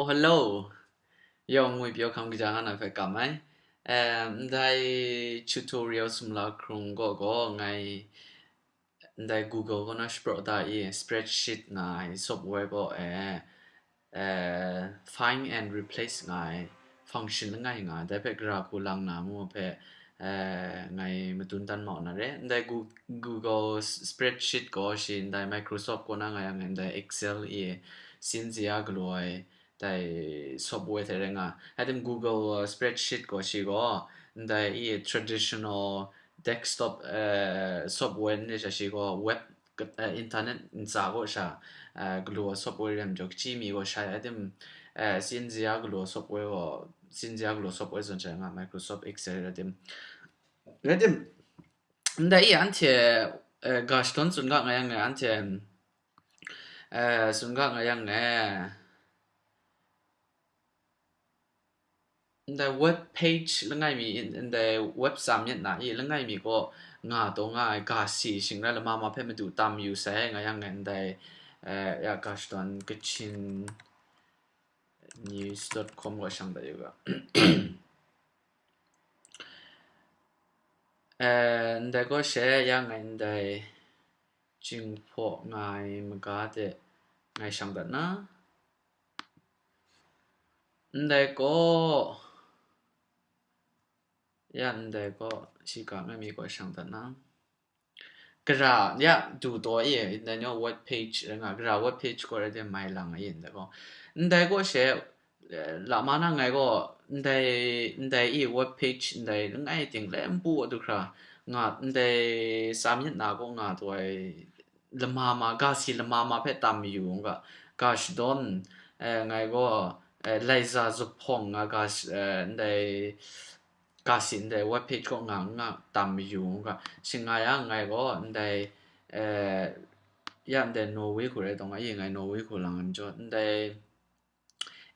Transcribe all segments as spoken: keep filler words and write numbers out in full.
Oh, hello. Yawng ngwi pyaw hkam kaja nga na hpe kam ai. Em, ndai tutorial sumla hkrung gaw gaw ngai ndai Google kaw na shapraw da i spreadsheet nga ai software gaw e, eh, find and replace nga ai function langai nga ai. Dai hpe gara hku lang na ngu hpe, eh, ngai madun dan mau na re. Ndai Gu-, Google s-, spreadsheet gaw shi ndai Microsoft kaw na nga yang ndai Excel i sinzia galaw ai dai software hte rai nga. Adim Google, uh, spreadsheet gaw shi gaw ndai i traditional desktop, uh, software ni sha shi gaw web, uh, internet ntsa gaw sha, uh, galaw software ram jaw kachi mi gaw shai adim, uh, sinzia galaw software gaw, sinzia galaw software zawn sha nga Microsoft Excel adim. Adim, ndai i anhte, uh, Gashton tsun ga nga yang ngai anhte, uh, tsun ga nga yang ngai. Ndai web page langai mi, ndai web tsam yet na i langai mi gaw nga taw nga ai ga si shing rai lama ma hpe madu tam yu sai nga yang ngai ndai, eh, ya ga shadawn Kachin news dot com gaw shang dat yu ga. Eh, ndai gaw she ya ngai ndai Jinghpaw nga ai maga de ngai shang dat na. Ndai gaw, ya ndai gaw, shiga nga mi gaw shang dat na. Gara, ya, du taw e, ndai ni web page, nga, gara web page gaw rai de mai lang e, ndai gaw. Ndai gaw she, eh, lama na ngai gaw, ndai, ndai i web page, ndai langai ting le npu a du hkra, nga, ndai sa myit na gaw nga taw ai, lama ma, ga si lama ma hpe tam mayu u ga, ga shadawn, eh, ngai gaw, eh, laiza zuphpawng nga ga s-, eh, ndai, ga si ndai web page kaw nga nga tam mayu u ga, shing nga yang ngai gaw ndai, eh, ya ndai Norway hku rai taw nga, i ngai Norway hku lang ai majaw, ndai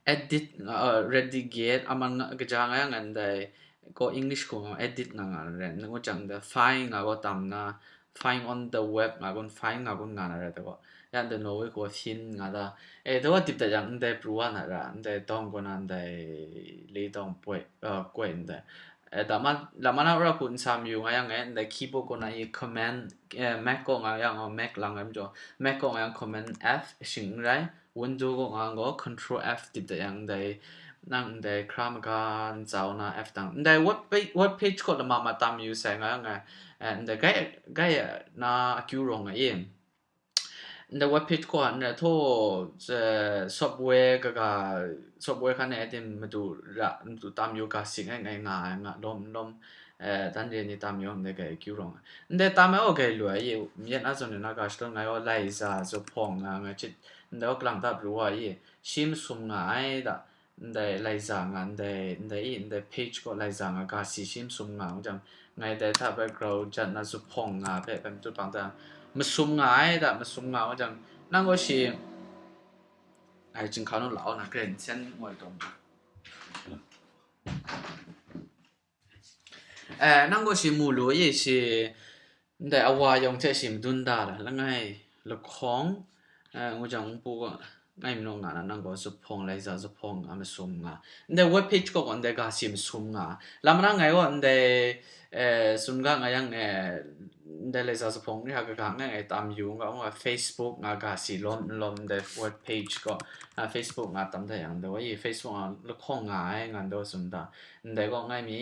edit nga, uh, redigate, aman nga, kaja nga yang ndai, ko English hku nga edit nga nga re, ngu jang da find nga ko tam na, find on the web nga kun, find nga kun nga na re, da ko. Ya ndai Norway hku find nga da. E, da ko dip da yang ndai pru wa na ra, ndai dawng ko na ndai le dawng poi, uh, koi ndai. Eh, da ma, la ma na ra hku nsa mayu nga yang e, ndai keyboard ko na i command, eh, Mac ko nga yang, oh, Mac lang ai majaw, Mac ko nga yang command F shing n rai, Window ko nga gaw control F dip da yang ndai, nang ndai hkra maga ntsa u na F dang. Ndai web pa-, web page ko lama ma tam yu sai nga yang e, eh, ndai gai, gai na akyu rawng nga i. Ndai web page ko ndai thaw, eh, software kaga, software hkan e adim madu ra, madu tam yu ga sing ai ngai nga ai nga lawm lawm, eh, dan re ni tam yu ndai gai akyu rawng. Ndai tam ai o gai lu ai i, myit na zawn ni na ga shadawn ngai o laiza zuphpawng nga ngai chit, ndai o kalang da pru wa i, shi masum nga ai da, ndai laiza nga, ndai, ndai i, ndai page ko laiza nga, ga si shi masum nga, ngu jang, ngai dai hta bai grau jat na zuphpawng nga hpe, hpe matut pang da, masum nga ai da, masum nga, ngu jang, nang gaw shi, ai, jinghka nu lau na, kren sen ngoi taw. Eh, nang gaw shi mu lu i, shi, ndai awa yawng hte shi madun da la, langai lahkawng, eh, ngu jang npu gaw, ngai manu nga na, nang gaw zuphpawng, laiza zuphpawng nga masum nga. Ndai web page kaw gaw ndai ga si masum nga. Lam na ngai gaw ndai, eh, tsun ga nga yang, eh, ndai laiza zuphpawng ni hka kaga ngai ngai tam yu nga, ngu nga Facebook nga ga si lawm lawm ndai web page kaw, ah, Facebook nga tam da yang, ndai gaw i Facebook nga lahkawng nga ai, nga ndai tsun da. Ndai gaw ngai mi,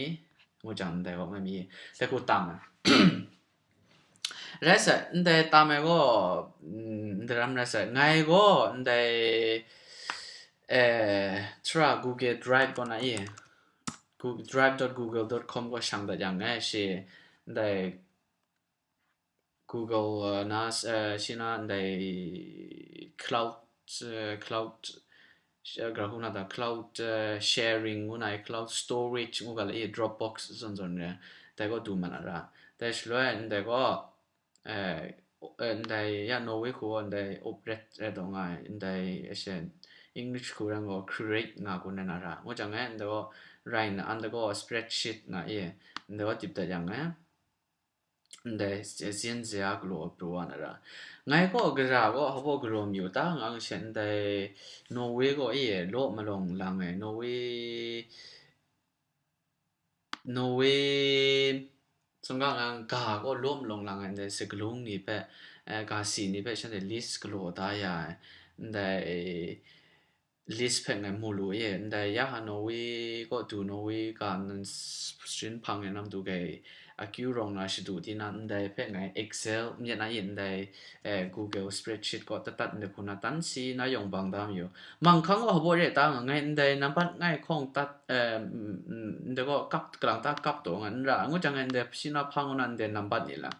ngu jang ndai gaw ngai mi, dai hku tam ai. Rai sa, ndai tam ai gaw, mm, ndaram rai sa, ngai gaw ndai, eh, tra Google Drive kaw na i, Google, drive dot google dot com kaw shang dat yang ngai shi, ndai Google, uh, na, uh, shi na ndai cloud, uh, cloud, uh, gara hku na da cloud, uh, sharing ngu na ai, cloud storage ngu ga la i, Dropbox zawn zawn re, dai gaw du mat na ra. Dai shaloi ndai gaw, eh, eh, ndai ya Norway hku gaw ndai opret rai taw nga ai, ndai ashen English hku rang gaw create nga kun rai na ra. Ngu jang e, ndai gaw rai nna, ndai gaw spreadsheet nga i, ndai gaw dip dat yang e. ndai, zin zia galaw pru wa na ra. Ngai gaw gara gaw hpa gaw galaw mayu ta nga ngu she ndai Norway gaw e law malawng lang ai, Norway, Norway, sumga nga ga gaw law malawng lang ai, ndai sagalung ni hpe, eh, ga si ni hpe shanhte list galaw da ya ai, ndai list hpe ngai mu lu e, ndai ya ha Norway kaw du, Norway ga nan s-, sharin hpang e nam du gai akyu rawng na shadu di na, ndai hpe ngai Excel myit na yin, ndai, eh, Google spreadsheet kaw tat tat ndai hku na tan si na yawng bang da mayu. Manghkang wa hpaw re ta nga ngai ndai nambat ngai hkawng tat, eh, mm, mm, ndai gaw kap, kalang ta kap taw nga n ra, ngu jang ngai ndai shi na hpang na ndai nambat ni lang.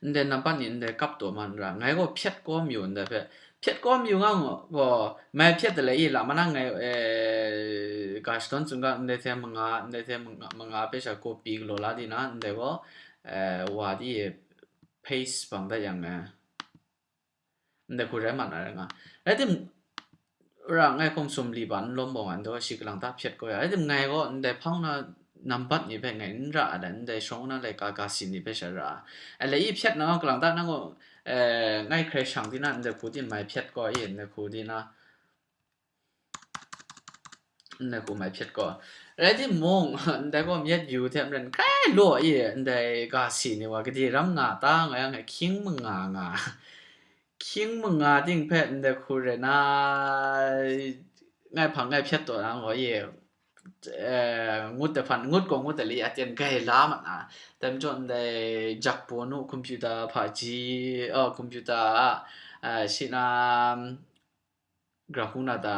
Ndai nambat ni ndai kap taw ma n ra, ngai gaw hpyet kaw mayu ndai hpe, hpyet kaw mayu nga ngu gaw, mai hpyet de le i la ma na ngai, eh, ga shadawn tsun ga ndai hte manga, ndai hte manga, manga hpe sha copy galaw la di na, ndai gaw, eh, wa di paste bang dat yang, eh, ndai hku rai mat na rai nga. Rai tim, ra ngai hkum sumli ba n lawm bawng a, ndai gaw shi kalang ta hpyet kau ya. Rai tim ngai gaw ndai hpang na nambat ni hpe ngai n ra ai, ndai shawng na laika ga sin ni hpe sha ra ai. Alai i hpyet na gaw kalang ta nang gaw, eh, ngai hkrai shang di na, ndai hku di mai hpyet kau i, ndai hku di na, ndai hku mai hpyet kau. Rai timung, ndai gaw myit yu hte maren hkrai law i, ndai ga si ni wa gade ram nga ta nga yang, hkying manga nga. Hkying manga ting hpe ndai hku rai na, ngai hpang ngai hpyet taw na gaw e, eh, ngut de hpan, ngut gaw ngut de li, aten gai la mat na. Dai majaw ndai jakpaw nu, computer hpaji, oh, computer a, eh, shi na, grahuna ta,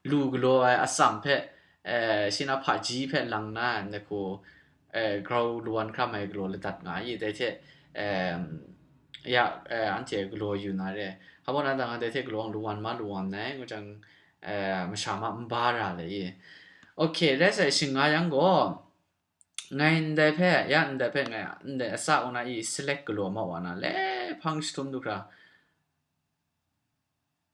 lu galaw ai atsam hpe, eh, shi na hpaji hpe lang na, ndai hku, eh, grau lawan hkra mai galaw ladat nga i, dai hte, em, ya, eh, anhte galaw yu na re. Hpa na dang, dai hte galaw lawan ma lawan ai, ngu jang, eh, masha ma n ba ra le i. Ok, rai sai, shing nga yang gaw, ngai ndai hpe, ya ndai hpe ngai, ndai atsa u na i select galaw ma wa na, le hpang jahtum du hkra,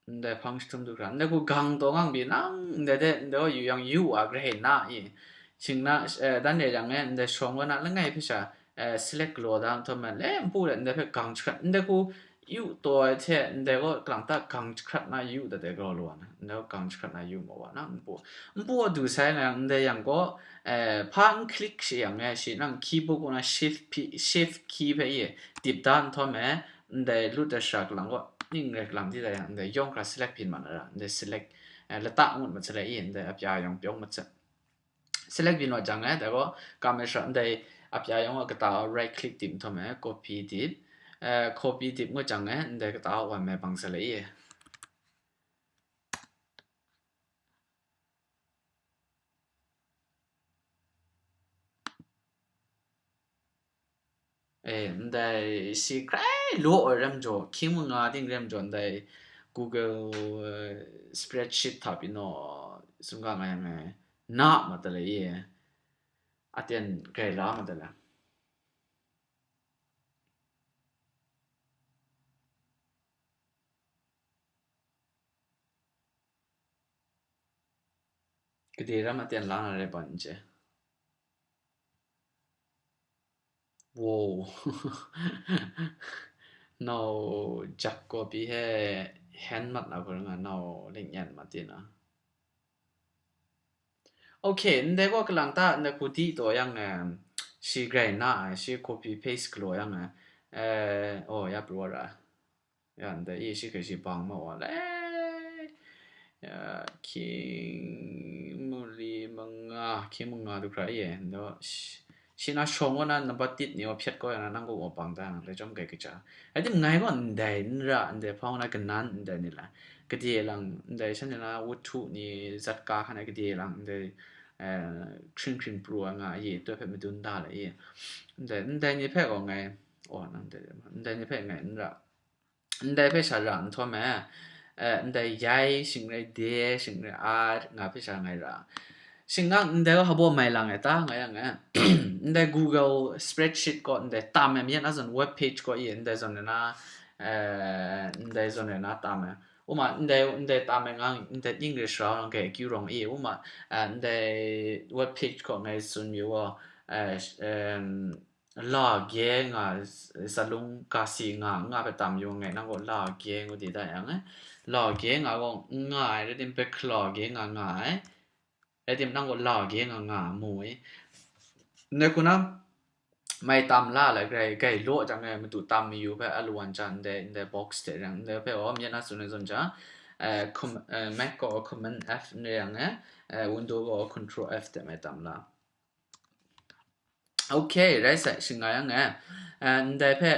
ndai hpang jahtum du hkra, ndai hku gang taw ngang pyi nang, ndai de, ndai wa yu yang yu wa grai na i, shing na, eh, dan re yang e, ndai shawng wa na langai hpe sha, eh, select galaw da nhtawm e, le npu de ndai hpe gang jahkrat, ndai hku yu taw ai hte, ndai gaw kalang ta gang jahkrat na yu dat ai galaw lu wa na, ndai gaw gang jahkrat na yu maw wa na, npu, npu a du sai nga yang, ndai yang gaw, eh, hpa n click shi yang e, shi nang keyboard kaw na shift, shift key hpe i dip da nhtawm e, ndai lut da shara kalang gaw, ning rai kalang di da yang, ndai yawng hkra select byin mat na ra, ndai select, eh, lata ngut mat salet i, ndai apya yawng pyawng mat salet. Select byin wa jang e, dai gaw, kamera ndai apya yawng a kata right click dip nhtawm e, copy dip, eh, copy dip ngut jang e, ndai kata wan me bang salet i. Eh, ndai shi hkrai law ai rem jaw, hkying manga ting rem jaw, ndai Google, eh, spreadsheet hta pyi naw, sumga nga yang e, na ma ta le i, aten grai la ma ta le. Gade ram aten la na rai ban n chye. Wow. Nau jak kaw pyi he hen mat na hkru nga, nau ling yan mat tin a. Ok, ndai gaw kalang ta, ndai hku di taw yang, em, shi grai na ai, shi copy paste galaw yang ai. Eh, oh, ya pru wa ra. Ya, ndai i shi hkrai shi bang ma wa le. Ya, hkying mali manga, hkying manga du hkra i, ndo, shi, shi na shawng wa na, nambat tit ni wa hpyet kau ya na, nang kaw wa bang da, lai chyawm gai kaja. Rai tim ngai gaw ndai n ra, ndai hpang na kanan ndai ni la. Gade lang, ndai shan na wut htu ni zat ka hkan ai gade lang, ndai, eh, hkring hkring pru ai nga i, toi hpe madun da le i. Ndai, ndai ni hpe gaw ngai, oh, nang ndai, ndai ni hpe ngai n ra. Ndai hpe sha ra nhtawm e, eh, ndai yai shing rai de, shing rai a nga hpe sha ngai ra. Shing nga ndai hpa baw mai lang e ta nga yang e. Ndai Google spreadsheet kaw ndai tam e, myen a zawn web page kaw i ndai zawn e na, eh, ndai zawn e na tam e. Uma ndai, ndai tam e nga, ndai ning re sha rawng gai akyu rawng i, uma, eh, ndai web page kaw ngai tsun yu gaw, eh, sh-, em, la ge nga, salung kasi nga, nga hpe tam yu nga, nang gaw la ge ngu di da yang, eh, la ge nga gaw n nga ai, rai tim hpe hkala ge nga nga ai, rai tim nang gaw la ge nga nga mu i. Ndai hku na, mai tam la la grai, gai law jang e, madu tam mayu hpe alu wan jan ndai, ndai box hte rang, ndai hpe aw, myit na tsun ai zawn jang, eh, com-, eh, Mac gaw Command F n re yang e, eh, Window gaw Control F hte mai tam la. Okay, rai sai, shing nga yang e, eh, ndai hpe,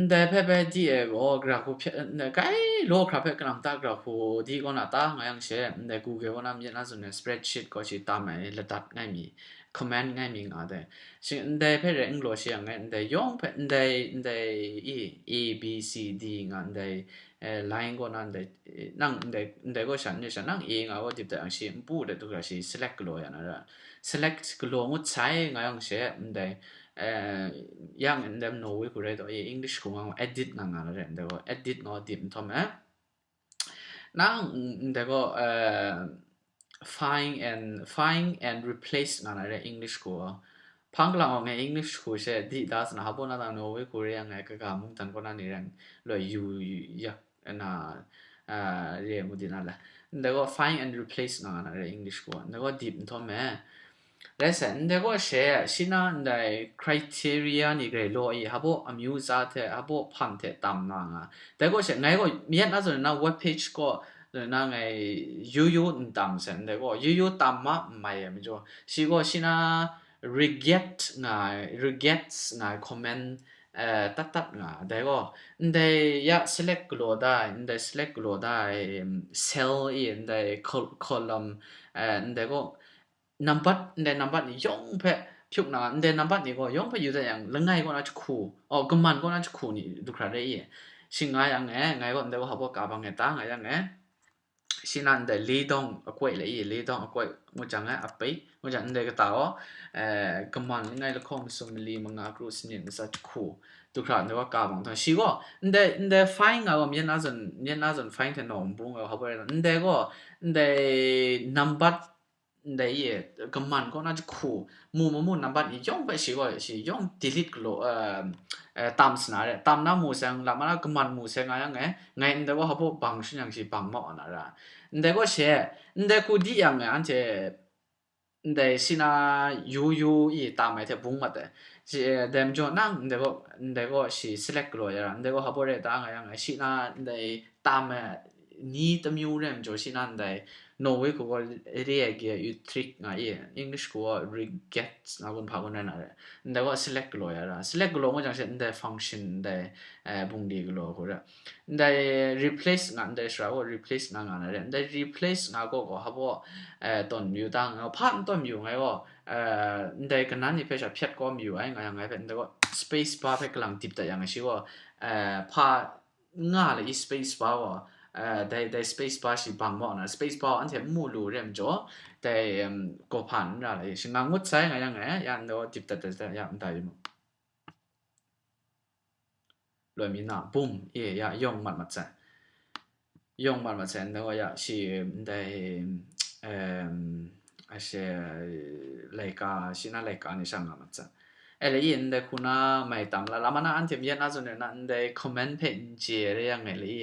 ndai hpe bai di e gaw, gra hku hpya, ndai kai law hkra hpe kanang ta gra hku di kaw na ta nga yang she, ndai Google kaw na myit na tsun ai spreadsheet gaw shi tam ai ladat ngai mi, command ngai mi nga dai. Shi ndai hpe rai n galaw shi yang ngai, ndai yawng hpe, ndai, ndai i, A, B, C, D nga ndai, eh, line kaw na ndai, eh, nang ndai, ndai gaw sha, ndai sha, nang A nga gaw dip dat yang shi, npu dat du ga shi, select galaw ya na ra. Select galaw ngut sai nga yang she, ndai, eh, yang ndai Norway hku rai taw, eh, English hku nga edit nga nga na re, ndai gaw edit ngaw dip nhtawm, eh. Nang, ndai gaw, eh, find and, find and replace nga na re English hku. Hpang galang awng e English hku she di da sana, habo na dang Norway hku re yang ngai kaga mungdan kaw na ni reng loi yu, yu, yak na, ah, re ngu di na le. Ndai gaw find and replace nga na re English hku. Ndai gaw dip nhtawm e. Rai sai, ndai gaw she, shi na ndai criteria ni grai law i, habo amyu za hte, habo hpan hte tam na nga. Dai gaw she, ngai gaw myit na zawn na web page gaw, zawn na ngai yu yu n tam sai, ndai gaw yu yu tam ma n mai ai majaw, shi gaw shi na reget nga ai, regex nga ai comment, eh, tat tat nga ai. Dai gaw, ndai ya select galaw da ai, ndai select galaw da ai, em, cell i, ndai col-, column, eh, ndai gaw, nambat, ndai nambat ni yawng hpe hpyuk na, ndai nambat ni gaw yawng hpe yu dat yang, langai kaw na jahku, oh, kaman kaw na jahku ni du hkra re i. Shing nga yang e, ngai gaw ndai gaw hpa baw ka bang e ta nga yang e, shi na ndai lidawng akoi le i, lidawng akoi ngu jang e, apai ngu jang ndai kata gaw, eh, kaman langai lahkawng masum mali manga kru sanit matsa jahku du hkra ndai gaw ka bang hta. Shi gaw ndai, ndai find nga gaw myit na zawn, myit na zawn find hte nawng nbung ai gaw hpa baw rai, ndai gaw, ndai nambat, ndai i, kaman kaw na jahku, mu mamu nambat ni yawng hpe shi gaw, shi yawng delete galaw, eh, eh, tam sana re. Tam na mu seng, lam na kaman mu seng nga yang e, ngai ndai gaw hpa baw bang shin yang shi bang mau na ra. Ndai gaw she, ndai hku di yang e, anhte ndai shi na yu yu i tam ai hte bung mat ai. Shi, eh, dai majaw nang ndai gaw, ndai gaw shi select galaw ya ra, ndai gaw hpa baw re ta nga yang e, shi na ndai tam ai ni tamyu re majaw shi na ndai Norway hku gaw re ai ge uttryk nga i, English hku gaw regex nga gun hpa gun rai na re. Ndai gaw select galaw ya ra. Select galaw ngu jang she ndai function ndai, eh, bungli galaw hku ra. Ndai replace nga, ndai shara gaw replace nga nga na re. Ndai replace nga gaw gaw hpa baw, eh, tawn mayu ta nga, hpa n tawn mayu ngai gaw, eh, ndai kanan ni hpe sha hpyat kau mayu ai nga yang ngai hpe ndai gaw space bar hpe kalang dip dat yang shi gaw, eh, hpa nga le i space bar gaw, eh, dai, dai space bar shi bang mau na, space bar anhte n mu lu re majaw, dai, em, kawhpan n ra le i, shi nga ngut sai nga yang e, ya ndai gaw dip dat dat ya nta yu mu. Loi mi na, bum, e, ya, yawng mat mat sai. Yawng mat mat sai, ndai gaw ya, shi, ndai, em, a she, laika, shi na laika ni sha nga mat sai. E le i, ndai hku na mai tam la, lam na anhte myit na zawn na, ndai comment hpe n chye re yang e le i,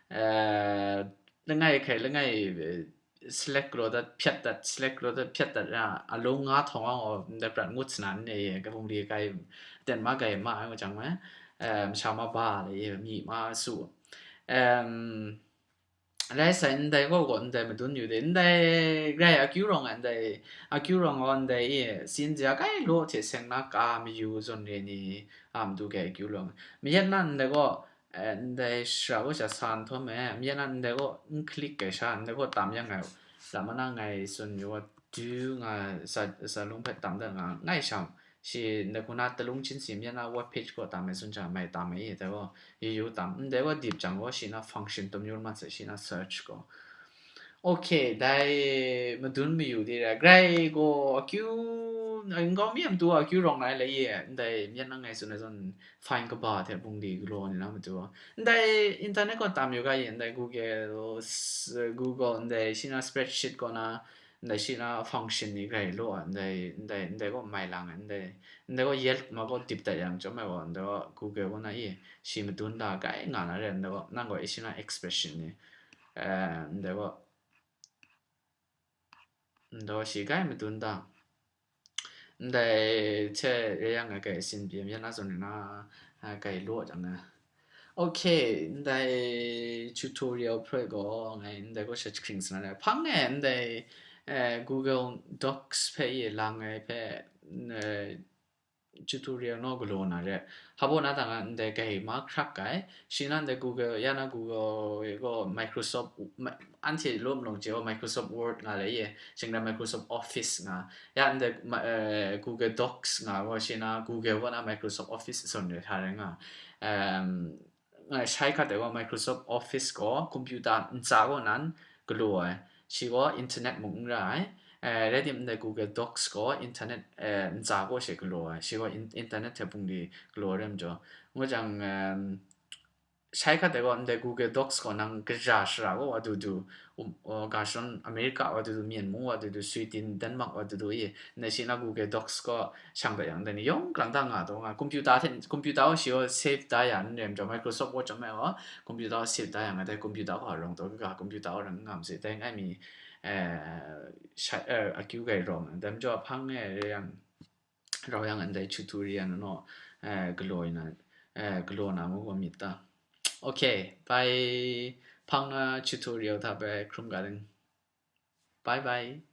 eh, langai hkai, langai, eh, select galaw dat, hpyat dat, select galaw dat, hpyat dat, ya, alung nga htawng ang gaw, ndai prat ngut sana n e, ka bungli kai, ten ma kai ma ai wa jang me, em, sha ma ba le, mi ma su. Em, rai sai, ndai gaw gaw, ndai madun yu de, ndai grai akyu rawng ai, ndai akyu rawng gaw, ndai i, sin ja kai law hte seng na ka mayu zawn re ni, a matu grai akyu rawng. Mayat na ndai gaw, eh, ndai shara gaw sha sa nhtawm e, mayat na ndai gaw n click ai sha, ndai gaw tam yang ngai, lam na ngai tsun yu gaw, du nga sa, sa lung hpe tam dat nga, ngai sham, shi ndai hku na talung chin si myit na web page gaw tam ai tsun jang mai tam ai, dai gaw yu yu tam, ndai gaw dip jang gaw shi na function tam yu mat sai, shi na search gaw. Okay, dai madun mayu di ra, grai gaw akyu, nkau mi a matu akyu rawng lai lai ye, ndai myit na ngai tsun ai zawn find kaba hte bungli galaw ni na matu. Ndai internet gaw tam yu ga ye, ndai Google, s-, Google ndai shi na spreadsheet gaw na, ndai shi na function ni grai law ai, ndai, ndai, ndai gaw mai lang ai, ndai, ndai gaw yet ma gaw dip dat yang chyawm ai gaw, ndai gaw Google gaw na i, shi madun da grai nga na re, ndai gaw, nang gaw i shi na expression ni, eh, ndai gaw, ndai gaw shi grai madun da. Ndai hte re yang ngai kai sin pyi, yan na zawn ni na, ah, kai law jang na. Okay, ndai tutorial hpe gaw ngai ndai gaw sha jahkring sa na le. Hpang e ndai, eh, Google Docs hpe ye lang ai hpe, eh, tutorial naw galaw na re. Hpa baw na tang a ndai kai mahkrak ai. Shi na ndai Google, ya na Google gaw Microsoft, ma-, anhte lawm long chye gaw Microsoft Word nga le ye. Shing rai Microsoft Office nga. Ya ndai ma-, eh, Google Docs nga gaw shi na Google gaw na Microsoft Office zawn re hta rai nga. Em, ngai shai hkat ai gaw Microsoft Office gaw computer ntsa gaw nan galaw ai. Shi gaw internet mung n ra ai. Eh, rai tim ndai Google Docs gaw internet, eh, ntsa gaw she galaw ai. Shi gaw in-, internet hte bungli galaw ai rai majaw. Ngu jang, em, shai hkat ai gaw ndai Google Docs gaw nang kaja shara gaw wa du du, um, uh, ga shon America wa du du, Myen mung wa du du, Sweden, Denmark wa du du i, ndai shi na Google Docs gaw shang dat yang, dai ni yawng galang da nga taw nga, computer hte, computer gaw shi gaw save da ya n re majaw, Microsoft Word chyawm ai gaw, computer gaw save da ya nga, dai computer gaw rawng taw kaga, computer gaw rawng n nga ma se, dai ngai mi, eh, shai, eh, akyu gai rawng, dai majaw hpang e re yang, rau yang ndai tutorial naw, eh, galaw na, eh, galaw na mu gaw myit ta. Okay, bye. Hpang na tutorial hta bai hkrum ga ding. Bye bye.